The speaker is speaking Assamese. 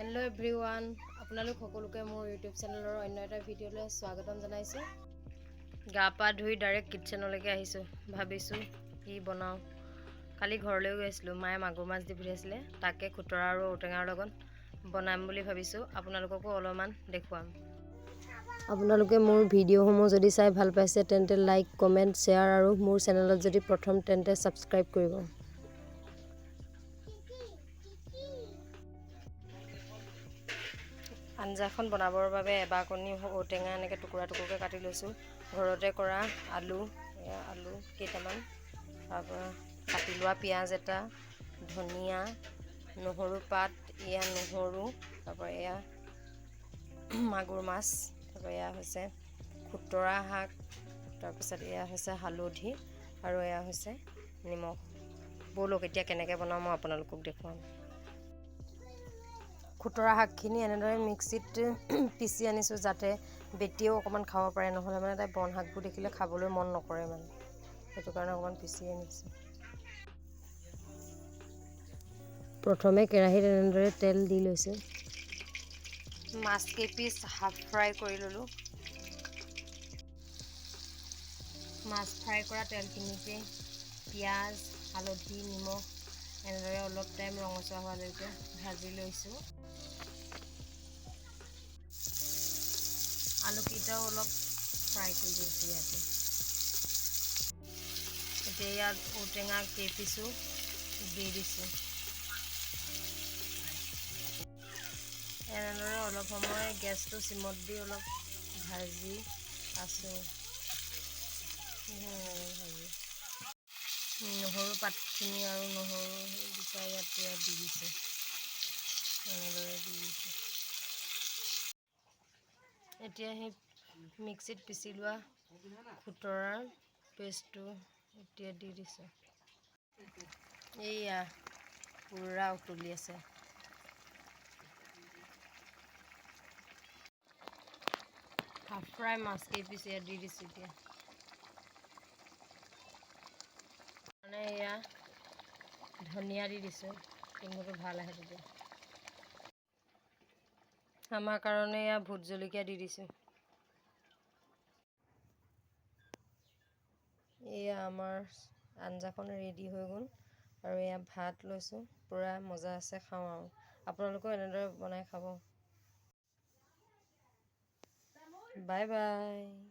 হেল্ল' এভৰিৱান, আপোনালোক সকলোকে মোৰ ইউটিউব চেনেলৰ অন্য এটা ভিডিঅ'লৈ স্বাগতম জনাইছোঁ। গা পা ধুই ডাইৰেক্ট কিটচেনলৈকে আহিছোঁ। ভাবিছোঁ কি বনাওঁ। কালি ঘৰলৈ গৈ আছিলোঁ, মায়ে মাগুৰ মাছ দি পঠিয়াইছিলে। তাকে খুতৰা আৰু ঔটেঙাৰ লগত বনাম বুলি ভাবিছোঁ। আপোনালোককো অলপমান দেখুৱাম। আপোনালোকে মোৰ ভিডিঅ'সমূহ যদি চাই ভাল পাইছে, তেন্তে লাইক, কমেণ্ট, শ্বেয়াৰ আৰু মোৰ চেনেলত যদি প্ৰথম, তেন্তে ছাবস্ক্ৰাইব কৰিব। আঞ্জাখন বনাবৰ বাবে এবাকণি ঔটেঙা এনেকৈ টুকুৰা টুকুৰকৈ কাটি লৈছোঁ। ঘৰতে কৰা আলু, এয়া আলু কেইটামান, তাৰপৰা কাটি লোৱা পিঁয়াজ এটা, ধনিয়া, নহৰু পাত, এয়া নহৰু, তাৰপৰা এয়া মাগুৰ মাছ, তাৰপৰা এয়া হৈছে খুতৰা শাক, তাৰপিছত এয়া হৈছে হালধি আৰু এয়া হৈছে নিমখ। ব'লক, এতিয়া কেনেকৈ বনাওঁ মই আপোনালোকক দেখুৱাম। খুতৰা শাকখিনি এনেদৰে মিক্সিত পিচি আনিছোঁ, যাতে বেটীয়েও অকণমান খাব পাৰে। নহ'লে মানে তাই বন শাকবোৰ দেখিলে খাবলৈ মন নকৰে মানে, সেইটো কাৰণে অকণমান পিচি আনিছোঁ। প্ৰথমে কেৰাহীত এনেদৰে তেল দি লৈছোঁ। মাছ কেইপিচ হাফ ফ্ৰাই কৰি ল'লোঁ। মাছ ফ্ৰাই কৰা তেলখিনিতে পিঁয়াজ, হালধি, নিমখ এনেদৰে অলপ টাইম ৰঙচুৱা হোৱালৈকে ভাজি লৈছোঁ। আলুকেইটাও অলপ ফ্ৰাই কৰি লৈছোঁ ইয়াতে। এতিয়া ইয়াত ঔটেঙা কেইপিচো দি দিছোঁ। এনেদৰে অলপ সময় গেছটো চিমত দি অলপ ভাজি আছোঁ। ভাজি নহৰু পাতখিনি আৰু নহৰু দুটা ইয়াত দি দিছোঁ, এনেদৰে দি দিছোঁ। এতিয়া সেই মিক্সিত পিচি লোৱা খুতৰাৰ পেষ্টটো এতিয়া দি দিছোঁ। এইয়া পূৰা উতলি আছে। হাফ ফ্ৰাই মাছ কেইপিচ ইয়াত দি দিছোঁ। এতিয়া মানে এয়া ধনিয়া দি দিছোঁ, গোন্ধটো ভাল আহে তেতিয়া। আমাৰ কাৰণে এয়া ভোট জলকীয়া দি দিছোঁ। এয়া আমাৰ আঞ্জাখন ৰেডি হৈ গ'ল আৰু এয়া ভাত লৈছোঁ। পূৰা মজা আছে, খাওঁ আৰু আপোনালোকেও এনেদৰে বনাই খাব। Bye bye.